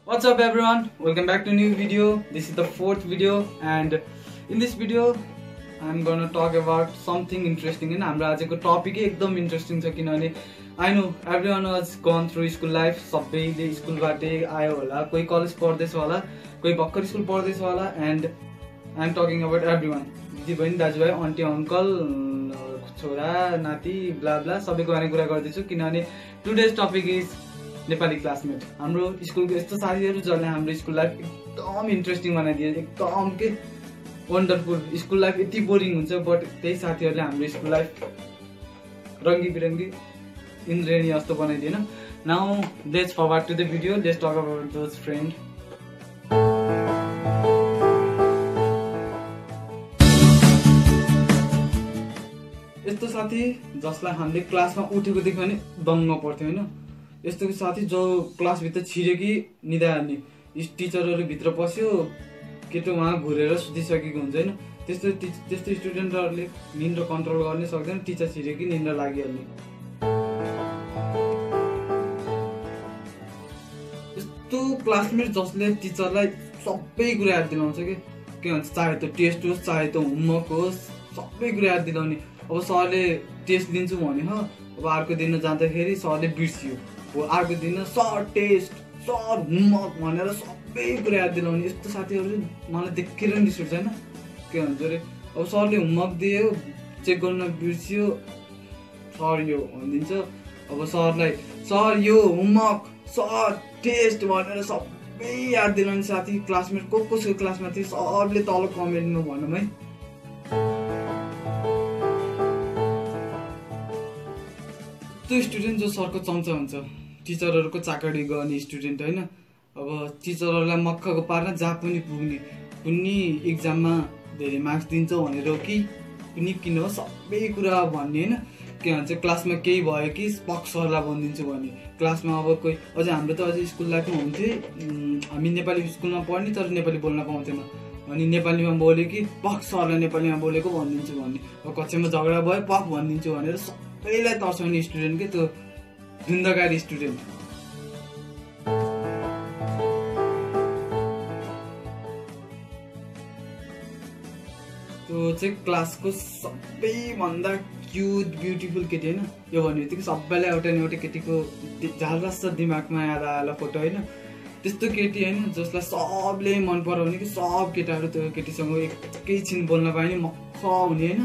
What's up everyone? Welcome back to a new video. This is the fourth video and in this video I'm gonna talk about something interesting and हाम्रो आजको topic एकदम interesting छ किनभने I know everyone has gone through school life. सबैले स्कुलबाटै आयो होला, कोही कलेज पढ्दैछ होला, कोही भर्खर स्कुल पढ्दैछ होला and I'm talking about everyone. दिदी बहिनी दाजुभाइ आन्टी अङ्कल छोरा नाति ब्ला ब्ला सबैको बारेमा कुरा गर्दैछु किनभने today's topic is Nepali classmate. हाम्रो स्कुलको यस्तो साथीहरू जसले हाम्रो स्कुल लाइफ एकदम इन्ट्रेस्टिङ बनाइदिए, एकदम के वन्डरफुल। स्कुल लाइफ यति बोरिङ हुन्छ बट त्यही साथीहरूले हाम्रो स्कुल लाइफ रङ्गी बिरङ्गी इन्द्रेणी जस्तो बनाइदिएन। Now let's forward to the video, let's talk about those friend. यस्तो साथी जसलाई हामीले क्लासमा उठेको देख्यो भने दङ्ग पर्थ्यो होइन। यस्तो साथी जो क्लासभित्र छिर्यो कि निदाहाल्ने, टिचरहरू भित्र पस्यो केटो उहाँ घुरेर सुतिसकेको हुन्छ होइन। त्यस्तो स्टुडेन्टहरूले निन्द्र कन्ट्रोल गर्न सक्दैन, टिचर छिर्यो कि निन्द्रा लागिहाल्ने। यस्तो क्लासमेट जसले टिचरलाई सबै कुरा याद दिलाउँछ के भन्छ, चाहे त्यो टेस्ट होस् चाहे त्यो होमवर्क होस् सबै कुरा याद दिलाउने। अब सरले टेस्ट दिन्छु भन्यो, अब अर्को दिन जाँदाखेरि सरले बिर्सियो, अर्को दिन सर टेस्ट सर होमवर्क भनेर सबै कुरा याद दिलाउने। यस्तो साथीहरू मलाई देखेर नि रिस उठ्छ होइन। के भन्छ अरे, अब सरले होमवर्क दियो चेक गर्न बिर्सियो, सर यो भनिदिन्छ। अब सरलाई सर यो होमवर्क सर टेस्ट भनेर सबै याद दिलाउने साथी। क्लासमेट कसको क्लासमा थियो सबले तल कमेन्टमा भनौँ है। त्यो स्टुडेन्ट जो सरको चम्चा हुन्छ, टिचरहरूको चाकडी गर्ने स्टुडेन्ट होइन। अब टिचरहरूलाई मक्खको पार्न जहाँ पनि पुग्ने इक्जाममा धेरै मार्क्स दिन्छ भनेर हो कि पनि किन हो सबै कुरा भन्ने होइन। के भन्छ, क्लासमा केही भयो कि पक्क सरलाई भनिदिन्छु भन्ने। क्लासमा अब कोही अझै हाम्रो त अझै स्कुल लाइफमा हुन्थ्यो, हामी नेपाली स्कुलमा पढ्ने तर नेपाली बोल्न पाउँथेन, अनि नेपालीमा बोल्यो कि पक्क सरलाई नेपालीमा बोलेको भनिदिन्छु भन्ने। अब कक्षामा झगडा भयो पक्क भनिदिन्छु भनेर सबैलाई तर्साउने स्टुडेन्ट के त्यो धुन्दाकारी स्टुडेन्ट। त्यो चाहिँ क्लासको सबैभन्दा क्युट ब्युटिफुल केटी होइन। यो भन्ने बित्तिकै सबैलाई एउटा न एउटा केटीको झालरास दिमागमा याद आएर फोटो होइन। त्यस्तो केटी होइन जसलाई सबले मन पराउने कि सब केटाहरू त्यो केटीसँग एकैछिन बोल्न पाइने मक्ख हुने होइन,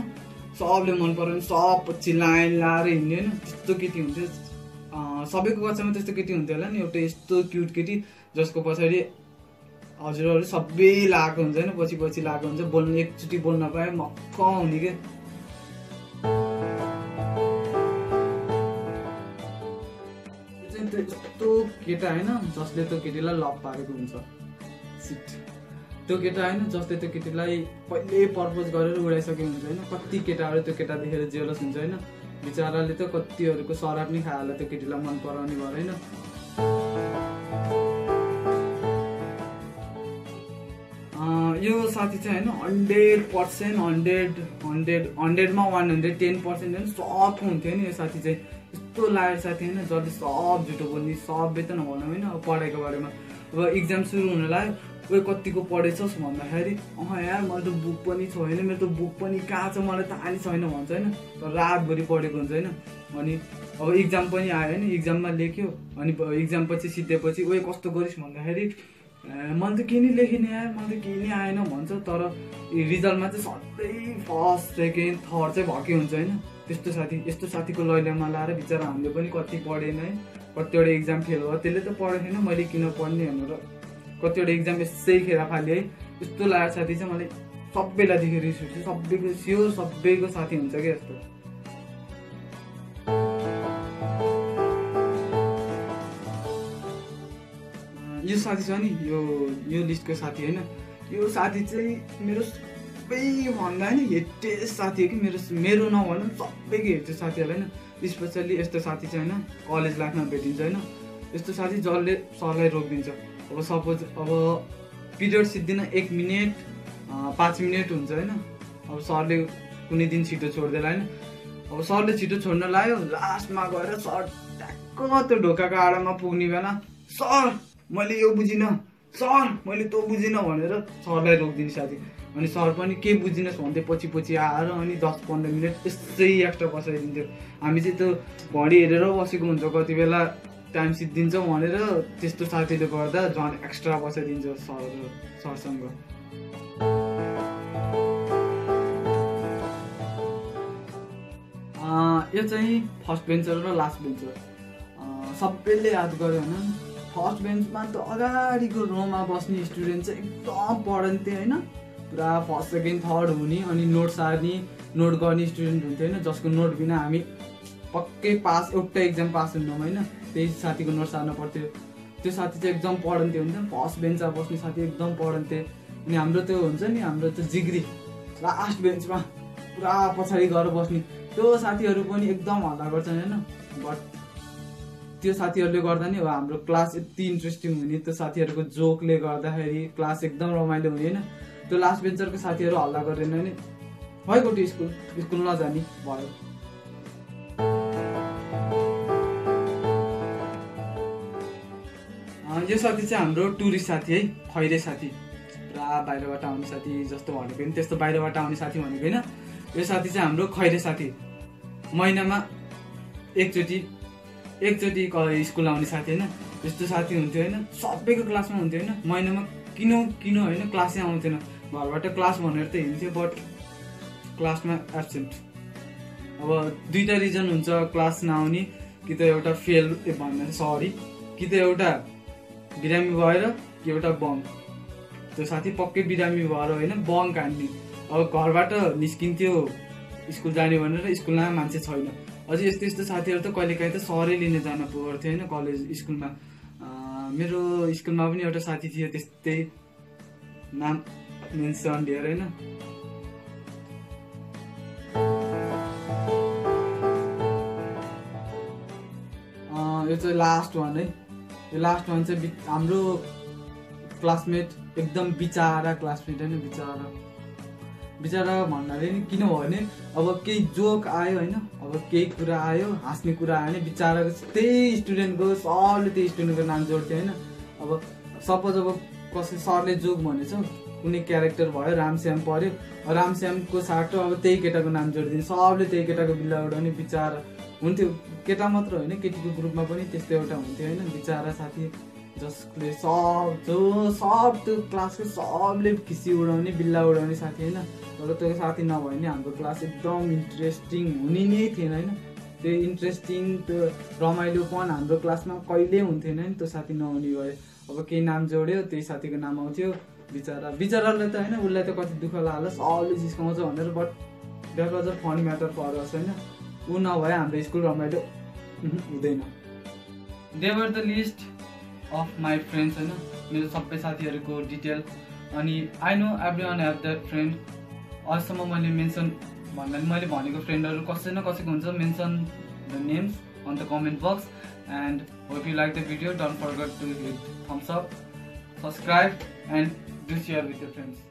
सबले मन पराउने, सब पछि लाइन लाएर हिँड्ने होइन। त्यस्तो केटी हुन्थ्यो, सबैको कक्षामा त्यस्तो केटी हुन्थ्यो होला नि। एउटा यस्तो क्युट केटी जसको पछाडि हजुरहरू सबै लगाएको हुन्छ होइन, पछि लगाएको हुन्छ, बोल्नु एकचोटि बोल्न पाए मक्क हुने के। यस्तो केटा होइन जसले त्यो केटीलाई लभ पारेको हुन्छ। त्यो केटा होइन जसले त्यो केटीलाई पहिले प्रपोज गरेर उडाइसकेको हुन्छ होइन। कति केटाहरू त्यो केटा देखेर जेलस हुन्छ होइन। बिचराले त कतिहरूको सराप नै खाएर त्यो केटीलाई मन पराउने भयो होइन। यो साथी चाहिँ होइन 100%मा 110% होइन सबको हुन्थ्यो नि। यो साथी चाहिँ यस्तो लागेको साथी होइन जसले सब झुटो बोल्ने, सबै त नभनौँ होइन। अब पढाइको बारेमा अब इक्जाम सुरु हुन लाग्यो, उयो कतिको पढेछस् भन्दाखेरि यार मैले त बुक पनि छैन, मेरो त बुक पनि कहाँ छ मलाई थाहा नै छैन भन्छ होइन। तर रातभरि पढेको हुन्छ होइन। अनि अब इक्जाम पनि आयो होइन, इक्जाममा लेख्यो, अनि इक्जाम पछि सिद्धेपछि उयो कस्तो गरिस् भन्दाखेरि मैले त केही नै लेखिनँ यार, मलाई त केही नै आएन भन्छ। तर रिजल्टमा चाहिँ सधैँ फर्स्ट सेकेन्ड थर्ड चाहिँ भएकै हुन्छ होइन। यस्तो साथीको लैलामा लाएर बिचरा हामीले पनि कति पढेन है। कतिवटा इक्जाम फेल भयो, त्यसले त पढेको थिएन, मैले किन पढ्ने भनेर कतिवटा इक्जाम यसै खेर फाल्यो है। यस्तो लागेको साथी चाहिँ मलाई सबैलाई देखेर रिस उठ्छ। सबैको साथी हुन्छ क्या यस्तो। यो साथी छ नि, यो लिस्टको साथी होइन। यो साथी चाहिँ मेरो सबैभन्दा होइन हेटेस्ट साथी हो कि मेरो नभनौँ सबैको हेटेस्ट साथीहरूलाई होइन। स्पेसल्ली यस्तो साथी चाहिँ होइन कलेज लाइफमा भेटिन्छ होइन। यस्तो साथी जसले सरलाई रोकिदिन्छ। अब सपोज अब पिरियड सिद्धिन 1 मिनट 5 मिनट हुन्छ होइन। अब सरले कुनै दिन छिटो छोड्दैन होइन। अब सरले छिटो छोड्न लाग्यो, लास्टमा गएर सर ट्याक्क त्यो ढोकाको आडामा पुग्ने बेला सर मैले यो बुझिनँ सर मैले त्यो बुझिनँ भनेर सरलाई रोकिदिने साथी। अनि सर पनि के बुझिनस् भन्दै पछि आएर अनि 10-15 मिनट त्यसै एक्स्ट्रा बसाइदिन्थ्यो। हामी चाहिँ त्यो घडी हेरेर बसेको हुन्छ कति बेला टाइम सिट दिन्छौँ भनेर, त्यस्तो साथीले गर्दा झन् एक्स्ट्रा बसाइदिन्छ सरसँग। यो चाहिँ फर्स्ट बेन्चर र लास्ट बेन्चर सबैले याद गर्यो होइन। फर्स्ट बेन्चमा त अगाडिको रोमा बस्ने स्टुडेन्ट चाहिँ एकदम पढन्थे होइन, पुरा फर्स्ट सेकेन्ड थर्ड हुने, अनि नोट सार्ने नोट गर्ने स्टुडेन्ट हुन्थ्यो होइन, जसको नोट बिना हामी पक्कै पास एउटा एक्जाम पास हुन्नौँ होइन, त्यही साथीको नोट सार्नु पर्थ्यो। त्यो साथी चाहिँ एकदम पढन्थ्यो हुन्छ, फर्स्ट बेन्चमा बस्ने साथी एकदम पढन्थे। अनि हाम्रो त्यो हुन्छ नि, हाम्रो त्यो जिग्री लास्ट बेन्चमा पुरा पछाडि गएर बस्ने त्यो साथीहरू पनि एकदम हल्ला गर्छन् होइन। बट त्यो साथीहरूले गर्दा नि हाम्रो क्लास यति इन्ट्रेस्टिङ हुने, त्यो साथीहरूको जोकले गर्दाखेरि क्लास एकदम रमाइलो हुने होइन। त्यो लास्ट बेन्चरको साथीहरू हल्ला गरेन नि भएको स्कुल नजाने भयो। यो साथी चाहिँ हाम्रो टुरिस्ट साथी है, खैरे साथी, पुरा बाहिरबाट आउने साथी जस्तो भनेको नि, त्यस्तो बाहिरबाट आउने साथी भनेको होइन। यो साथी चाहिँ हाम्रो खैरे साथी, महिनामा एकचोटि स्कुल आउने साथी होइन। यस्तो साथी हुन्थ्यो होइन, सबैको क्लासमा हुन्थ्यो होइन, महिनामा किन होइन क्लासै आउँथेन, घरबाट क्लास भनेर त हिँड्थ्यो बट क्लासमा एब्सेन्ट। अब दुईवटा रिजन हुन्छ क्लास नआउने, कि त एउटा फेल भन्दा सरी, कि त एउटा बिरामी भएर कि एउटा बङ्क। त्यो साथी पक्कै बिरामी भएर होइन बङ्क हान्ने। अब घरबाट निस्किन्थ्यो स्कुल जाने भनेर, स्कुलमा मान्छे छैन। अझै यस्तो साथीहरू त कहिलेकाहीँ त सरै लिन जान पर्थ्यो होइन कलेज स्कुलमा। मेरो स्कुलमा पनि एउटा साथी थियो त्यस्तै, नाम मेन्सन डियर होइन। यो चाहिँ लास्ट वान है। यो लास्ट वान चाहिँ हाम्रो क्लासमेट, एकदम बिचारा क्लासमेट होइन, बिचारा भन्नाले नि किनभने अब केही जोक आयो होइन, अब केही कुरा आयो हाँस्ने कुरा आयो भने बिचाराको त्यही स्टुडेन्टको सरले त्यही स्टुडेन्टको नाम जोड्थ्यो होइन। अब सपोज अब कसै सरले जोक भनेछ, कुनै क्यारेक्टर भयो रामश्याम पर्यो, रामश्यामको साटो अब त्यही केटाको नाम जोडिदिने, सबले त्यही केटाको बिल्ला उडाउने बिचारा हुन्थ्यो। केटा मात्र होइन केटीको ग्रुपमा पनि त्यस्तो एउटा हुन्थ्यो होइन बिचारा साथी, जसले सब त्यो क्लासको सबले खिसी उडाउने बिल्ला उडाउने साथी होइन। तर त्यो साथी नभए नि हाम्रो क्लास एकदम इन्ट्रेस्टिङ हुने नै थिएन होइन। त्यो इन्ट्रेस्टिङ त्यो रमाइलोपन हाम्रो क्लासमा कहिल्यै हुन्थेन नि त्यो साथी नहुने भए। अब केही नाम जोड्यो त्यही साथीको नाम आउँथ्यो, बिचरालाई त होइन, उसलाई त कति दुःख लाग्ला सबले जिस्काउँछ भनेर, but that was a fun matter for us होइन। ऊ नभए हाम्रो स्कुल रमाइलो हुँदैन। They were the list of my friends होइन, मेरो सबै साथीहरूको डिटेल। अनि I know every one have that friend. अहिलेसम्म मैले मेन्सन भन्दा नि मैले भनेको फ्रेन्डहरू कसै न कसैको हुन्छ। Mention the names on the comment box and hope you like the video. Don't forget to hit thumbs up, subscribe and do share with your friends.